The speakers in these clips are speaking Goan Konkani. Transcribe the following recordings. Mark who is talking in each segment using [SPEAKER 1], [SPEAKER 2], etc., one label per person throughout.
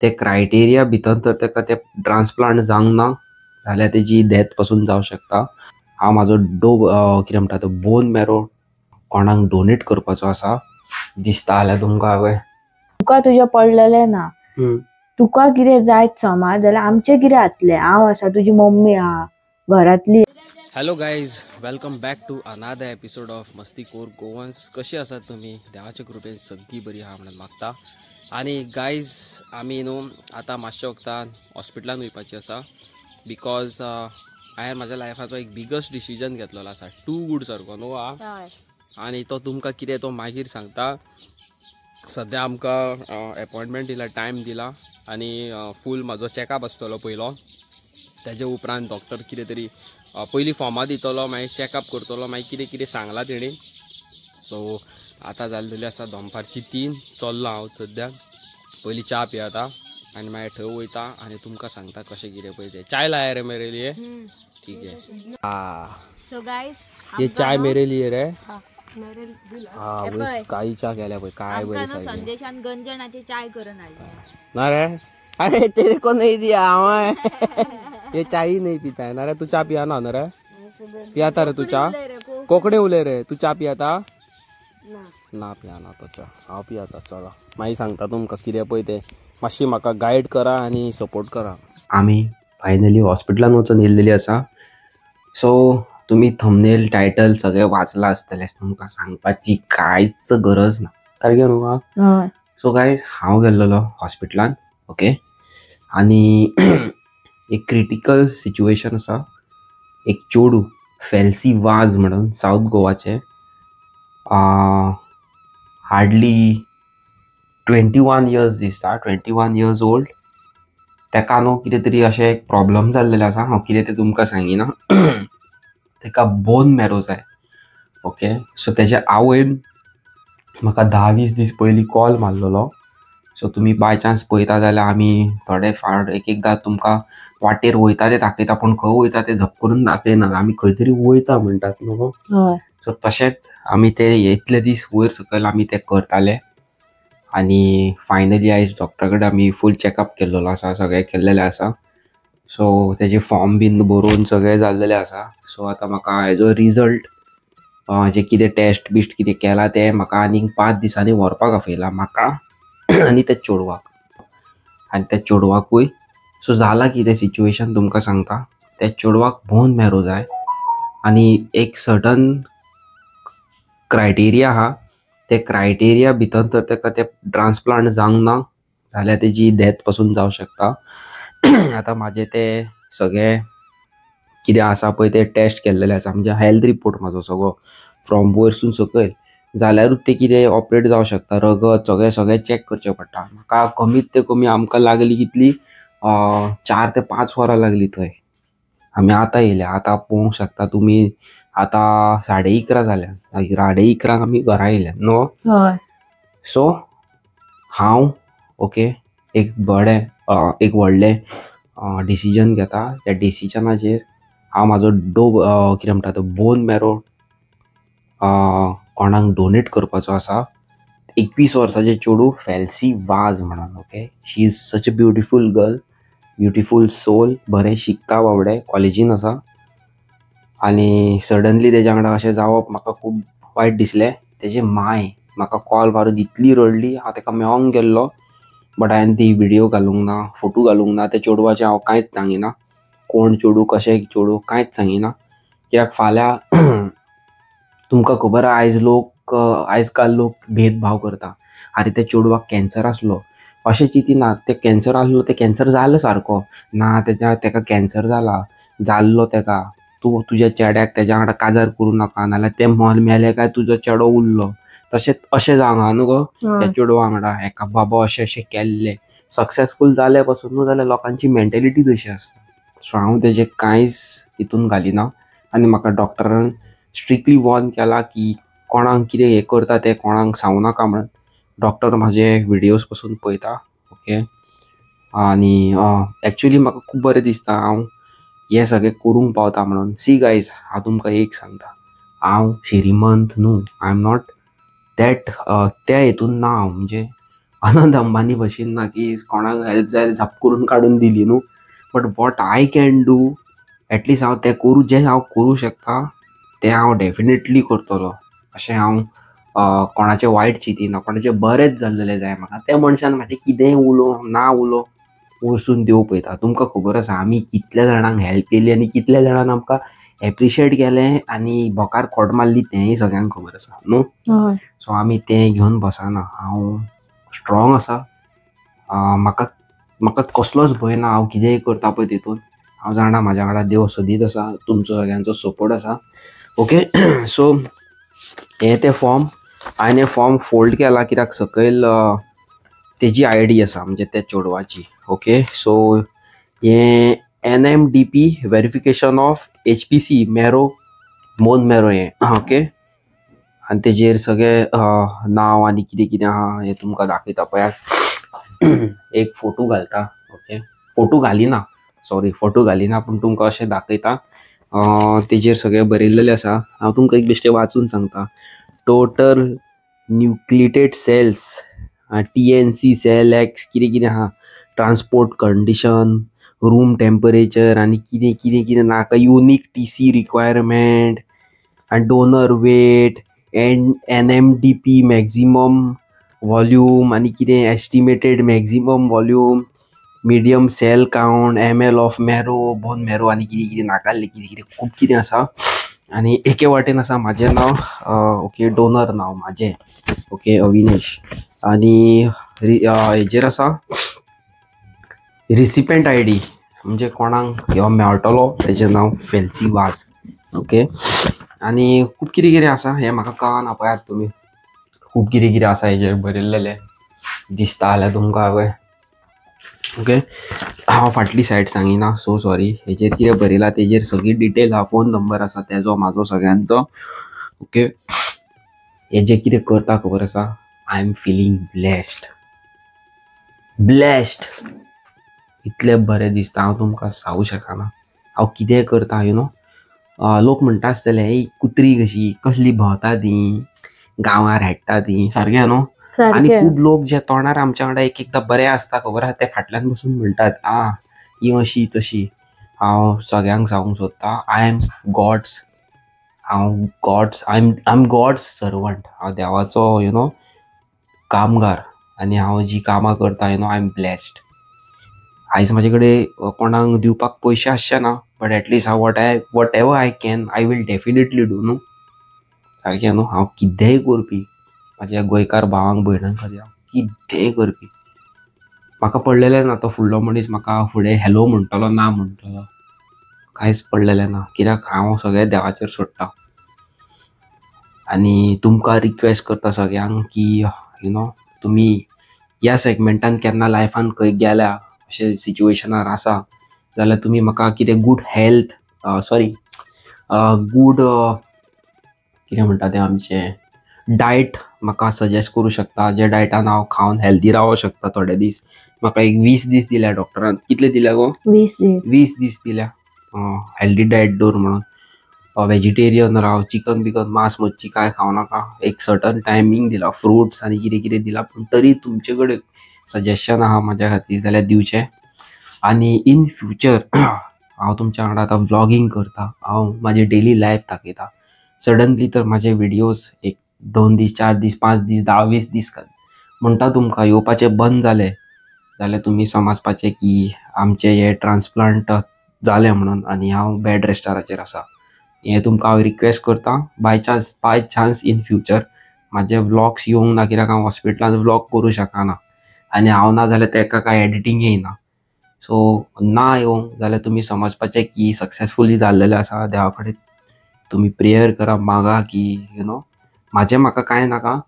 [SPEAKER 1] ते क्रायटेरिया भितर तर ताका ते ट्रान्सप्लांट जावंक ना जाल्यार तेजी डेथ पसून जावं शकता. हांव म्हाजो कितें म्हणटा तो बोन मॅरो कोणाक डोनेट करपाचो आसा. दिसता जाल्यार तुमकां हांवें
[SPEAKER 2] तुका तुजें पडलेलें ना, तुका कितें जायत समाज जाल्यार आमचें कितें जातलें? हांव आसा, तुजी मम्मी आहा, घरांतली.
[SPEAKER 1] Hello guys, welcome back to another episode of Masti Kor Goans. कशी आसात तुमी? देवाचे कृपेन सगळी बरी आहा म्हणून मागता. आनी गायज, आमी न्हू आतां मातशे वखदान हॉस्पिटलान वयपाची आसा, because हांवें म्हाज्या लायफाचो एक बिगस्ट डिसिजन घेतलेलो आसा, टू गूड सारको न्हू आ. आनी तो तुमकां कितें तो मागीर सांगता. सद्या आमकां एपॉयंटमेंट दिला, टायम दिला आनी फूल म्हाजो चॅकअप आसतलो पयलो. तेजे उपरांत डॉक्टर कितें तरी पयलीं फॉर्मां दितलो, मागीर चॅकअप करतलो, मागीर कितें कितें सांगलां तेणी. सो आतां जाल्लेली आसा दनपारची 3. चल्लो हांव सद्या, पयलीं च्या पियेता आनी मागीर थंय वयता आनी तुमकां सांगता कशें कितें पळय तें. चाय लाया रे मेरे लिए, ठीक है.
[SPEAKER 2] सो गायज,
[SPEAKER 1] ये चाय मेरे लिए रे. हा, काही च्या केल्या पळय, काय बरी सारकी.
[SPEAKER 2] संदेशान गंजनाची चाय करून हाडली
[SPEAKER 1] ना रे. अरे तेरे को नहीं दिया हांवें, ये चाय ही नहीं पीता है ना रे. तू चा पिया ना रे? पियाता रे तू चा? कोंकणी उलय रे. तू चा पियाता ना? पियाना तो चा, हांव पियाता. चला मागीर सांगता तुमकां कितें पळय तें. मातशी म्हाका गायड करा आनी सपोर्ट करा. आमी फायनली हॉस्पिटलान वचून येयल्लेली आसा. सो तुमी थंबनेल टायटल सगळें वाचलां आसतलें, तुमकां सांगपाची कांयच गरज ना, सारकें न्हू? सो गायज, हांव गेल्लेलो हॉस्पिटलान, ओके. आनी एक क्रिटिकल सिच्युएशन आसा. एक चेडूं फेल्सी वाज म्हणून सावथ गोवाचें, हार्डली 21 इयर्स दिसता, 21 इयर्स ओल्ड. ताका न्हू कितें तरी अशें एक प्रॉब्लम जाल्लेलें आसा. हांव कितें तें तुमकां सांगिना. ताका बोन मॅरो जाय, ओके. सो तेज्या आवयन म्हाका 10-20 दीस पयलीं कॉल मारलेलो. सो तुमी बाय चान्स पळयता जाल्यार आमी थोडे फावट एक एकदां तुमकां वाटेर वयता ते दाखयता, पूण खंय वयता ते झप करून दाखयना. आमी खंय तरी वयता म्हणटात न्हू. सो तशेंच आमी ते इतले दीस वयर सकयल आमी ते करताले. आनी फायनली आयज डॉक्टरा कडेन आमी फूल चॅकअप केल्लो आसा, सगळें केल्लेलें आसा. सो तेजे फॉर्म बीन बरोवन सगळें जाल्लेलें आसा. सो आतां म्हाका हेजो रिजल्ट जे कितें टेस्ट बिस्ट कितें केला तें म्हाका आनीक 5 दिसांनी व्हरपाक आपयला म्हाका आनी त्या चेडवाक, आनी त्या चेडवाकूय. सो जालां कितें सिच्युएशन तुमकां सांगता. त्या चेडवाक बोन मॅरो जाय आनी एक सर्टन क्रायटेरिया आहा. ते क्रायटेरिया भितर तर ताका ते ट्रान्सप्लांट जावंक ना जाल्यार तेजी डेथ पसून जावं शकता. आतां म्हाजें ते सगळें कितें आसा पळय ते टेस्ट केल्लेले आसा, म्हणजे हेल्थ रिपोर्ट म्हाजो सगळो फ्रॉम वयरसून सकयल जाल्यारूच ते कितें ऑपरेट जावं शकता. रगत सगळें सगळें चॅक करचें पडटा. म्हाका कमीत ते कमी आमकां लागली कितली 4 ते 5 वरां लागली थंय. आमी आतां येयल्या, आतां पळोवंक शकता तुमी, आतां 11:30 जाल्या. 11:30 आमी घरा येयल्या न्हू. सो हांव ओके एक बरें एक व्हडलें डिसिजन घेता. त्या डिसिजनाचेर हांव म्हाजो कितें म्हणटा तो बोन मॅरो कोणाक डोनेट करपाचो आसा. 21 वर्साचें चेडूं फेल्सी वाज म्हणून, okay. She is such a beautiful girl, beautiful soul. बरें शिकता बाबडें, कॉलेजीन आसा. आनी सडनली तेज्या वांगडा अशें जावप म्हाका खूब वायट दिसलें. तेजी माय म्हाका कॉल मारून इतली रडली. हांव ताका मेळोंक गेल्लो, बट हांवें ती व्हिडियो घालूंक ना, फोटो घालूंक ना. त्या चेडवाचें हांव कांयच सांगिना, कोण चेडूं कशें चेडूं कांयच सांगिना. कित्याक फाल्यां तुमकां खबर आहा, आयज लोक आयज काल लोक भेदभाव करता. आरे त्या चेडवाक कॅन्सर आसलो अशें चिंतिना, ते कॅन्सर आसलो ते कॅन्सर जालो सारको ना, तेज्या तेका कॅन्सर जाला जाल्लो तेका, तूं तुज्या चेड्याक तेज्या वांगडा काजार करूं नाका, नाल्यार तें मेलें काय तुजो चेडो उरलो. तशेंच अशें जावंक न्हू गो त्या चेडवा वांगडा. एका बाबा अशें अशें केल्लें सक्सेसफूल जालें पसून न्हू जाल्यार लोकांची मेंटेलिटी तशी आसता. सो हांव तेजें कांयच हितून घालिना. आनी म्हाका डॉक्टरान स्ट्रिक्टली वॉर्न केला की कोणाक कितें हें करता तें कोणाक सांगू नाका म्हणून. डॉक्टर म्हाजे विडियोज पसून पळयता, ओके. आनी एक्चुली म्हाका खूब बरें दिसता हांव हें सगळें करूंक पावता म्हणून. सी गायज, हांव तुमकां एक सांगता, हांव श्रीमंत न्हू, I am not that त्या हितून ना हांव, म्हणजे अनंत अंबानी भशेन ना की कोणाक हेल्प जाय झप करून काडून दिली न्हू, but what I can do at least हांव तें करूं, जें हांव करूं शकता तें हांव डेफिनेटली करतलो. अशें हांव कोणाचें वायट चिंतिना, कोणाचें बरेंच जाल्लेलें जाय म्हाका. त्या मनशान म्हाजें कितेंय उलोवं ना उलोवं वचून देव पळयता. तुमकां खबर आसा आमी कितल्या जाणांक हेल्प केली आनी कितल्या जाणांक आमकां एप्रिशिएट केलें आनी बोकार खोट मारली तेंय सगळ्यांक खबर आसा न्हू. सो आमी तें घेवन बसना. हांव स्ट्रॉंग आसा, म्हाका म्हाका कसलोच भंय ना. हांव कितेंय करता पळय तितून हांव जाणा म्हाज्या वांगडा देव सदींच आसा, तुमचो सगळ्यांचो सपोर्ट आसा. ओके, सो हें तें फॉर्म हांवें हें फॉर्म फोल्ड केला कित्याक सकयल तेजी आयडी आसा, म्हणजे त्या चेडवाची. ओके, सो हें NMDP verification of HPC marrow bone marrow हें. ओके, आनी तेजेर सगळें नांव आनी कितें कितें आहा हें तुमकां दाखयता पळयात. एक फोटो घालता. ओके, फोटो घालिना, सॉरी फोटो घालिना, पूण तुमकां अशें दाखयता. तेजेर सगळें बरयल्लेलें आसा. हांव तुमकां एक बेश्टें वाचून सांगता. Total nucleated cells, TNC cell X कितें कितें आहा, ट्रान्सपोर्ट कंडिशन, रूम टेम्परेचर आनी कितें कितें कितें नाका, युनीक TC requirement आनी donor weight and NMDP maximum volume आनी कितें estimated maximum volume, medium cell count, ML of marrow, bone marrow आनी कितें कितें नाकाल्लें कितें कितें खूब कितें आसा. आनी एके वाटेन आसा म्हाजें नांव, ओके डोनर नांव म्हाजें, ओके अविनेश. आनी हेजेर आसा रिसिपेंट आयडी, म्हणजे कोणाक ह्यो मेळटलो तेजें नांव फेल्सी वाज. ओके, आनी खूब कितें कितें आसा हें म्हाका कळना, पळयात तुमी खूब कितें कितें आसा हेजेर बरयल्लेलें दिसता जाल्यार तुमकां हांवें. ओके, हांव फाटली सायड सांगिना, सो सॉरी. हेजेर कितें बरयलां तेजेर सगळी डिटेल आहा, फोन नंबर आसा तेजो, म्हाजो, सगळ्यांचो. ओके, हेजें कितें करता खबर आसा, I am feeling blessed, blessed. इतलें बरें दिसता हांव तुमकां सांगू शकना. हांव कितें करता you know, लोक म्हणटा आसतले ही कुत्री कशी कसली भोंवता ती, गांवार हेडटा ती, सारकें न्हू. आनी खूब लोक जे तोंडार आमच्या वांगडा एक एकदां बरें आसता खबर आसा, ते फाटल्यान बसून म्हणटात आ ही अशी तशी. हांव सगळ्यांक सांगूंक सोदता, I am God's, हांव God's, I am God's servant. हांव देवाचो you know कामगार आनी हांव जी कामां करता you know I am blessed. आयज म्हाजे कडेन कोणाक दिवपाक पयशे आसचे ना, बट एटलिस्ट हांव whatever I can I will definitely do न्हू. सारकें न्हू, हांव कितेंय करपी म्हाज्या गोंयकार भावांक भयणां खातीर हांव कितेंय करपी. म्हाका पडलेलें ना तो फुडलो मनीस म्हाका फुडें हॅलो म्हणटलो ना म्हणटलो, कांयच पडलेलें ना, कित्याक हांव सगळें देवाचेर सोडटा. आनी तुमकां रिक्वेस्ट करता सगळ्यांक की you know तुमी ह्या सेगमेंटान केन्ना लायफान खंय गेल्या अशें सिच्युएशनार आसा जाल्यार तुमी म्हाका कितें गूड हेल्थ, सॉरी गूड कितें म्हणटा तें आमचें डायट म्हाका सजेस्ट करूं शकता, जे डायटान हांव खावन हेल्दी रावोंक शकता थोडे दीस. म्हाका एक 20 दीस दिल्या डॉक्टरान. कितले दिल्या गो?
[SPEAKER 2] 20 दीस.
[SPEAKER 1] 20 दीस दिल्या हेल्दी डायट दवर म्हणून. वेजिटेरियन राव, चिकन बिकन मांस मच्छी कांय खावं नाका, एक सर्टन टायमींग दिला, फ्रुट्स आनी कितें कितें दिला. पूण तरी तुमचे कडेन सजेशन आहा म्हाज्या खातीर जाल्यार दिवचें. आनी इन फ्युचर हांव तुमच्या वांगडा आतां व्लॉगींग करता, हांव म्हाजी डेली लायफ दाखयता. सडनली तर म्हाजे विडियोज एक 2 दीस, 4 दीस, 5 दीस, 10-20 दीस म्हणटा तुमकां येवपाचें बंद जालें जाल्यार तुमी समजपाचें की आमचें हें ट्रान्सप्लांट जालें म्हणून आनी हांव बेड रेस्टाराचेर आसा. हें तुमकां हांव रिक्वेस्ट करता. By chance in future म्हाजे व्लॉग्स येवंक ना कित्याक हांव हॉस्पिटलान व्लॉग करूं शकना आनी हांव ना जाल्यार तेका कांय एडिटींग येयना. सो ना येवंक जाल्यार तुमी समजपाचें की सक्सेसफुली जाल्लेलें आसा. देवा कडेन तुमी प्रेयर करा, मागा की you know म्हाजें म्हाका कांय नाका,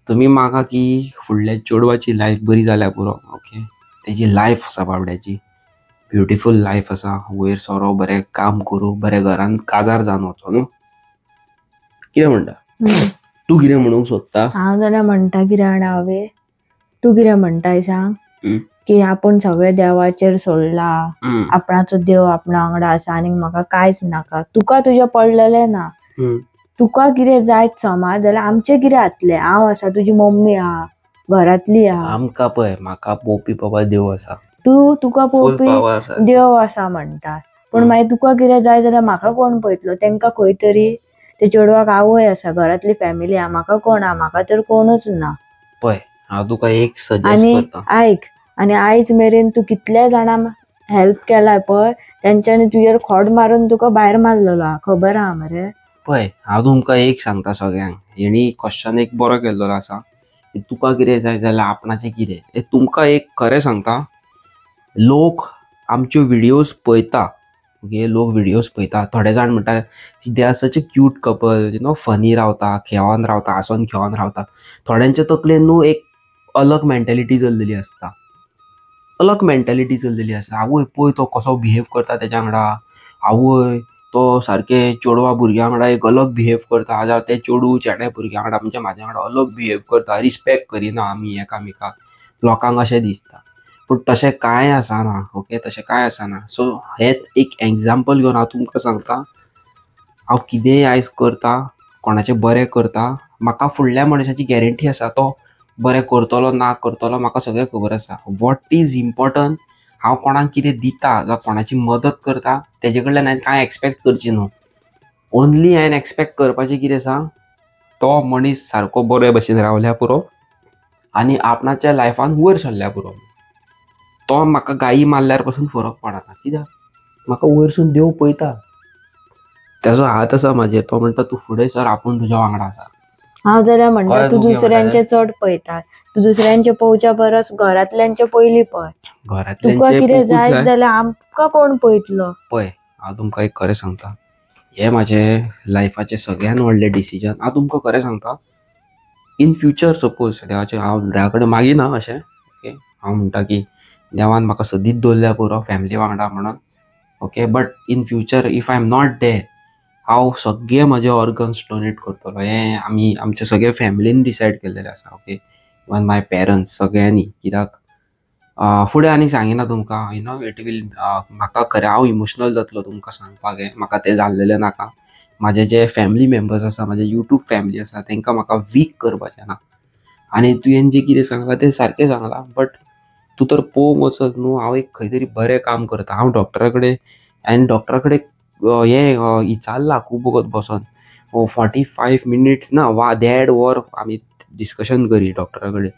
[SPEAKER 1] तुमी मागा की फुडल्या चेडवाची लायफ बरी जाल्या पुरो. ओके, तेजी लायफ आसा बाबड्याची, ब्युटिफूल लायफ आसा. वयर सोरो, बरें काम करूं, बरें घरान काजार जावन वचो न्हू. कितें म्हणटा तूं? कितें म्हणूंक सोदता?
[SPEAKER 2] हांव जाल्यार म्हणटा कितें जाणा हांवें, तूं कितें म्हणटाय सांग, की आपूण सगळें देवाचेर सोडला, आपणाचो देव आपणा वांगडा आसा आनी म्हाका कांयच नाका. तुका तुजें पडलेलें ना, तुका कितें जायत समज जाल्यार आमचें कितें जातलें? हांव आसा, तुजी मम्मी आहा, घरांतली आहा.
[SPEAKER 1] आमकां पळय, म्हाका पोवपी बाबा देव आसा,
[SPEAKER 2] तूं तुका पोवपी देव आसा म्हणटा, पूण मागीर तुका कितें जाय जाल्यार म्हाका कोण पळयतलो? तेंकां खंय तरी ते चेडवाक आवय आसा, घरांतली फॅमिली आहा, म्हाका कोण आहा? म्हाका तर कोणूच ना.
[SPEAKER 1] पळय हांव तुका एक सजेस्ट करता,
[SPEAKER 2] आयक, आनी आयज मेरेन तूं कितल्या जाणांक हेल्प केलाय पळय, तेंच्यांनी तुजेर खोट मारून तुका भायर मारलेलो आहा, खबर आहा मरे?
[SPEAKER 1] पळय हांव तुमकां एक सांगता सगळ्यांक, हेणी क्वेश्चन एक बरो केल्लो आसा, तुका कितें जाय जाल्यार आपणाचें कितें. तुमकां एक खरें सांगता, लोक आमच्यो व्हिडियोज पळयता, ओके, लोक व्हिडियोज पळयता, थोडे जाण म्हणटा they are such a cute couple, you know, funny रावता, खेळोन रावता, हांसोन खेळोन रावता. थोड्यांच्या तकलेन न्हू एक अलग मेंटेलिटी चल्लेली आसता, अलग मेंटेलिटी चल्लेली आसता. आवय पळय तो कसो बिहेव करता तेज्या वांगडा, आवय तो सारकें चेडवा भुरग्यां वांगडा एक अलग बिहेव करता, जावं ते चेडूं चेडे भुरग्यां वांगडा म्हणजे म्हाज्या वांगडा अलग बिहेव करता, रिस्पेक्ट करिना आमी एकामेकाक, लोकांक अशें दिसता. पूण तशें कांय आसना, ओके, तशें कांय आसना. सो हें एक एग्जाम्पल घेवन हांव तुमकां सांगता, हांव कितेंय आयज करता, कोणाचें बरें करता, म्हाका फुडल्या मनशाची गॅरंटी आसा तो बरें करतलो ना करतलो म्हाका सगळें खबर आसा. What is important, हांव कोणाक कितें दिता जावं कोणाची मदत करता तेजे कडल्यान हांवें कांय एक्सपेक्ट करची न्हू. ओनली हांवें एक्सपेक्ट करपाचें कितें सांग, तो मनीस सारको बरे भशेन रावल्या पुरो आनी आपणाच्या लायफान वयर सरल्या पुरो. तो म्हाका गायी मारल्यार पसून फरक पडना, कित्याक म्हाका वयरसून देव पळयता, तेजो हात आसा म्हाजेर, तो म्हणटा तूं फुडें सर, आपूण तुज्या वांगडा आसा.
[SPEAKER 2] हांव जाल्यार म्हणटा तूं दुसऱ्यांचे चड पळयता, तूं दुसऱ्यांचे पळोवच्या परस घरांतल्यांचे पयलीं पळय. तुका कितें जाय जाल्यार आमकां कोण पळयतलो?
[SPEAKER 1] पळय हांव तुमकां एक खरें सांगता, हे म्हाजे लायफाचे सगळ्यान व्हडलें डिसिजन. हांव तुमकां खरें सांगता, इन फ्युचर सपोज देवाचें हांव देवा कडेन मागिना अशें, ओके, हांव म्हणटा की देवान म्हाका सदींच दवरल्या पुरो फॅमिली वांगडा म्हणून, okay, but in future if I am not there, हांव सगळे म्हजे ऑर्गन्स डोनेट करतलो. हें आमी आमच्या सगळे फॅमिलीन डिसायड केल्लेलें आसा, ओके, इवन my parents सगळ्यांनी. कित्याक फुडें आनी सांगिना तुमकां, you know it will, म्हाका खरें हांव इमोशनल जातलो तुमकां सांगपाक, हें म्हाका तें जाल्लेलें नाका. म्हाजे जे फॅमिली मेंबर्स आसा, म्हाजे यूट्यूब फॅमिली आसा, तांकां म्हाका वीक करपाचें ना. आनी तुवें जें कितें सांगलां तें सारकें सांगलां, बट तूं तर पळोवंक वचत न्हू, हांव एक खंय तरी बरें काम करता. हांव डॉक्टरा कडेन आनी डॉक्टरा कडेन हें विचारलां खूब वगत बसोन, 45 मिनिट्स ना वा 1.5 वर आमी डिस्कशन करी डॉक्टरा कडेन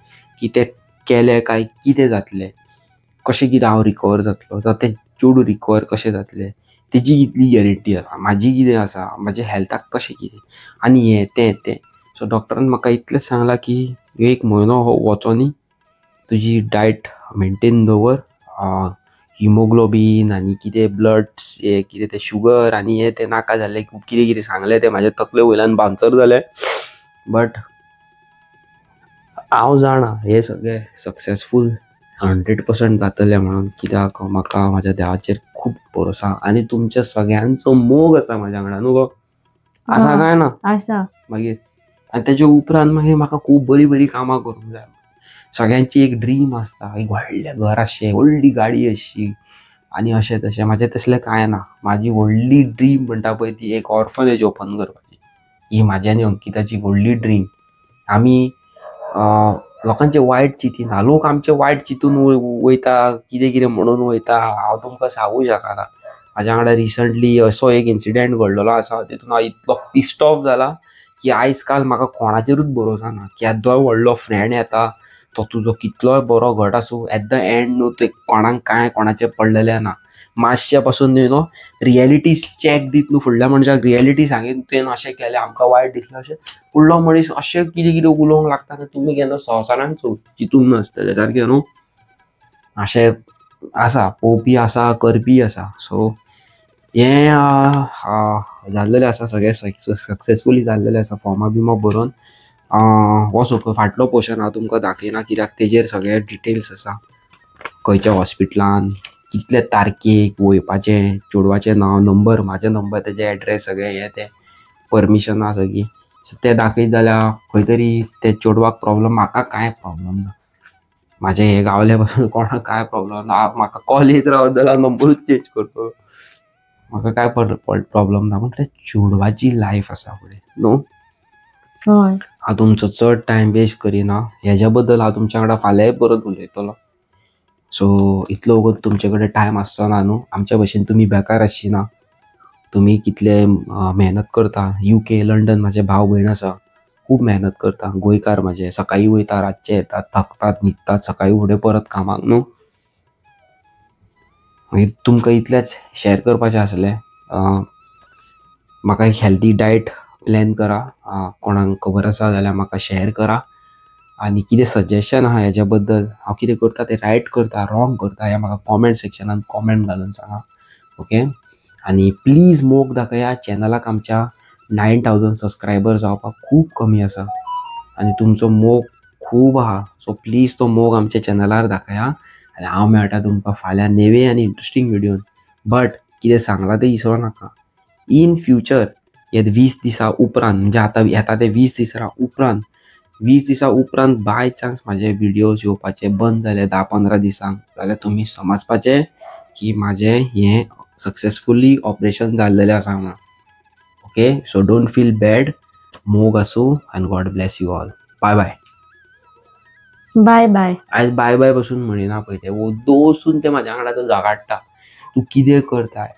[SPEAKER 1] की तें केलें काय कितें जातलें, कशें कितें हांव रिकवर जातलो, जावं तें चेडूं रिकवर कशें जातलें, तेजी कितली गॅरंटी आसा, म्हाजी कितें आसा, म्हाज्या हेल्थाक कशें कितें आनी हें तें तें. सो डॉक्टरान म्हाका इतलेंच सांगलां की एक म्हयनो हो वचोनी, तुजी डायट मेनटेन दवर, हिमोग्लोबीन आनी कितें ब्लड्स हे कितें तें शुगर आनी हें तें नाका जाल्लें खूब कितें कितें सांगलें, तें म्हाज्या तकले वयल्यान बांचर जालें. बट हांव जाणा हें सगळें सक्सेसफूल 100% जातलें म्हणून, कित्याक म्हाका म्हाज्या देवाचेर खूब भरोसा आनी तुमच्या सगळ्यांचो मोग आसा म्हाज्या वांगडा न्हू गो, आसा काय ना?
[SPEAKER 2] आसा.
[SPEAKER 1] मागीर आनी तेजे उपरांत मागीर म्हाका खूब बरीं बरीं कामां करूंक जाय. सगळ्यांची एक ड्रीम आसता, एक व्हडलें घर आसचें, व्हडली गाडी आसची आनी अशें तशें. म्हाजें तसलें कांय ना. म्हाजी व्हडली ड्रीम म्हणटा पळय ती एक ऑर्फनेज ओपन करपाची, ही म्हाजी आनी अंकिताची व्हडली ड्रीम. आमी लोकांचे वायट चिंतिना, लोक आमचे वायट चिंतून वयता, कितें कितें म्हणून वयता, हांव तुमकां सांगूं शकना. म्हाज्या वांगडा रिसंटली असो एक इन्सिडेंट घडलेलो आसा, तितून हांव इतलो पिस्ट ऑफ जाला की आयज काल म्हाका कोणाचेरूच भरोसा ना. केदोय व्हडलो फ्रेंड येता तो तुजो कितलोय बरो घट आसूं, एट the and न्हू ते कोणाक कांय कोणाचें पडलेलें ना. मातशें पासून न्हू न्हू रियलिटी चॅक दीत न्हू फुडल्या मनशाक रियलिटी सांगीत, तुवें अशें केलें आमकां वायट दिसलें अशें, फुडलो मनीस अशें कितें कितें उलोवंक लागता न्हू, तुमी केन्ना संवसारान चिंतूंक नासतलें सारकें न्हू. अशें आसा, पळोवपी आसा, करपी आसा. सो हें जाल्लेलें आसा, सगळें सक्सेसफुली जाल्लेलें आसा, फॉर्मां बिमां बरोवन. हो सोपो फाटलो पोर्शन हांव तुमकां दाखयना कित्याक तेजेर सगळे डिटेल्स आसा, खंयच्या हॉस्पिटलान कितले तारखेक वयपाचें, चेडवाचें नांव, नंबर, म्हाजे नंबर, तेजे एड्रेस सगळें हें तें, परमिशनां सगळीं. सो तें दाखयत जाल्यार खंय तरी ते चेडवाक प्रॉब्लम, म्हाका कांय प्रॉब्लम ना, म्हाजें हें गावले पासून कोणाक कांय प्रॉब्लम ना. म्हाका कॉल येत रावत जाल्यार नंबरूच चेंज करतलो, म्हाका कांय प्रॉब्लम ना. पूण त्या चेडवाची लायफ आसा फुडें न्हू.
[SPEAKER 2] हय.
[SPEAKER 1] हांव तुमचो चड टायम वेस्ट करिना. हेज्या बद्दल हांव तुमच्या वांगडा फाल्यांय परत उलयतलो. सो इतलो वगत तुमचे कडेन टायम आसचो ना न्हू. आमच्या भशेन तुमी बेकार आसची ना. तुमी कितले मेहनत करता. UK London म्हाजे भाव भयण आसा, खूब मेहनत करता. गोंयकार म्हाजे सकाळीं वयता, रातचे येतात, थकतात, न्हिदतात, सकाळीं फुडें परत कामाक न्हू. मागीर तुमकां इतलेंच शेअर करपाचें आसलें. म्हाका एक हेल्दी डायट प्लॅन करा. कोणाक खबर आसा जाल्यार म्हाका शेअर करा. आनी कितें सजेशन आहा हेज्या बद्दल, हांव कितें करता तें रायट करता रॉंग करता हें म्हाका कॉमेंट सेक्शनान कॉमेंट घालून सांगा. ओके. आनी प्लीज मोग दाखया चॅनलाक. आमच्या 9000 सबस्क्रायबर जावपाक खूब कमी आसा आनी तुमचो मोग खूब आहा. सो प्लीज तो मोग आमच्या चॅनलार दाखया. आनी हांव मेळटा तुमकां फाल्यां नेवे आनी इंट्रस्टींग व्हिडियोन. बट कितें सांगलां तें विसरो नाका. इन फ्युचर हे 20 दिसां उपरांत, म्हणजे आतां येता ते 20 दिसां उपरांत, 20 दिसां उपरांत बाय चान्स म्हाजे व्हिडियोज येवपाचे बंद जाले 10-15 दिसांक, जाल्यार तुमी समजपाचें की म्हाजें हें सक्सेसफुली ऑपरेशन जाल्लेलें आसा म्हणून. Okay. So don't feel bad. मोग आसूं आनी God bless you all. Bye bye.
[SPEAKER 2] Bye bye.
[SPEAKER 1] आयज बाय बाय पसून म्हणिना पळय तें. ओदोसून तें म्हाज्या वांगडा तो झगडटा, तूं कितें करताय.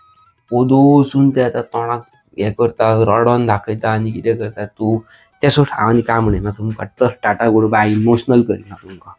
[SPEAKER 1] ओदोसून तें आतां तोंडाक हें करता, रडोन दाखयता आनी कितें करता तूं तें सोड. हांव आनी काय म्हणिना तुमकां. चल टाटा गुड बाय. इमोशनल करिना तुमकां.